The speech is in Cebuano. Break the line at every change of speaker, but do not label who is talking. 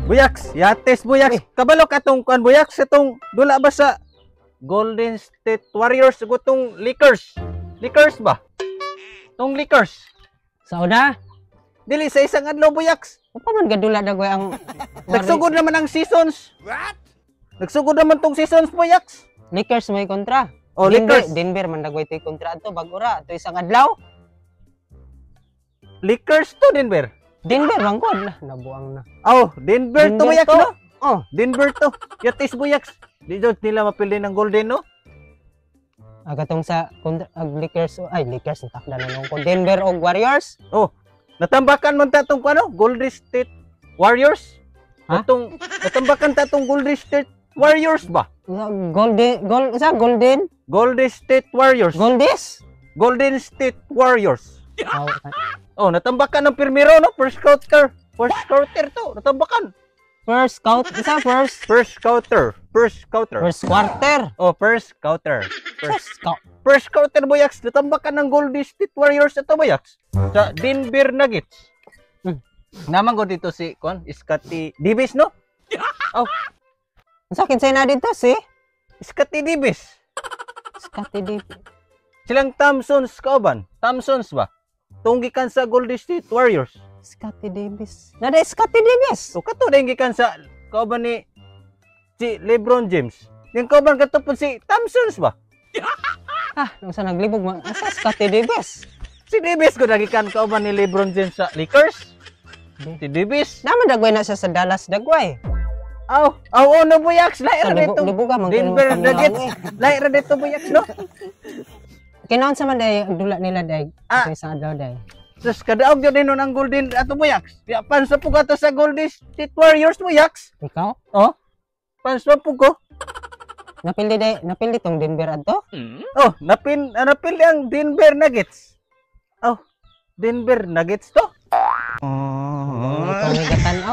Buyaks, yates, Buyaks. Kabalo ka tong kuan, Buyaks, itong dula ba sa Golden State Warriors ug tong Lakers? Lakers ba? Tong Lakers.
Sa una,
Dili sa isang adlaw, Buyaks.
Upa man gadula dagway ang
Nagsugod naman ang seasons. What? Nagsugod naman tong seasons, Buyaks.
Lakers may kontra.
Oh,
Denver,
Lakers.
Denver man dagway to'y kontra ato bag ora ato isang adlaw.
Lakers to Denver.
Denver man gud lah nabuang na.
Oh, Denver to,
Denver
Buyaks,
to.
no?
Oh,
Denver to. Yatis, Buyaks. Di jud nila mapili ng Golden, no?
Aga tong sa kontra ag Lakers, ay, Lakers ang takda na nung ko Denver og Warriors.
Oh, natambakan man ta tong ano, Golden State Warriors.
Ha?
Atong natambakan ta tong Golden State Warriors ba?
Golden gold sa Golden
Golden State Warriors.
Goldes.
Golden State Warriors.
Oh,
Oh, natambakan ng primero, no? First quarter. First quarter to, natambakan.
First count isa first
First quarter. First quarter.
First quarter.
Oh, first quarter. First,
First count.
First quarter, Buyaks, natambakan ng Golden State Warriors ito, Buyaks. Sa Denver Nuggets. Naman ko dito si kon Scottie Davis, no? Oh,
Sa kinsay na dito si
Scottie Davis.
Scottie Davis.
Silang Thompsons kauban. Thompsons ba? Tong gikan sa Golden State Warriors.
Scottie Davis. Nada Scottie Davis.
So kato din gikan sa kauban ni si LeBron James. Yung kauban kato po si Thompsons ba?
Ah, nung sa naglibog man asa Scottie Davis.
Si Davis ko gikan kauban ni LeBron James sa Lakers. Si Davis.
Naman dagway na siya sa Dallas dagway.
Aw, aw, oh, no, Buyaks, lahi
Sa
ra dito.
libuga man
Denver Nuggets. Lahi ra dito, Buyaks, no?
Kinaon sa man day ang dula nila day.
Ah.
Sa isang adlaw day.
Sus, kadaog yun din nun ang Golden ato, Buyaks. Ya, fans na po ka to sa Golden State Warriors, Buyaks.
Ikaw?
Oh, fans na po ko.
Napili day, napili tong Denver adto?
Oh, napili ang Denver Nuggets. Oh, Denver Nuggets to.
Oh. Ikaw ni gatan-aw.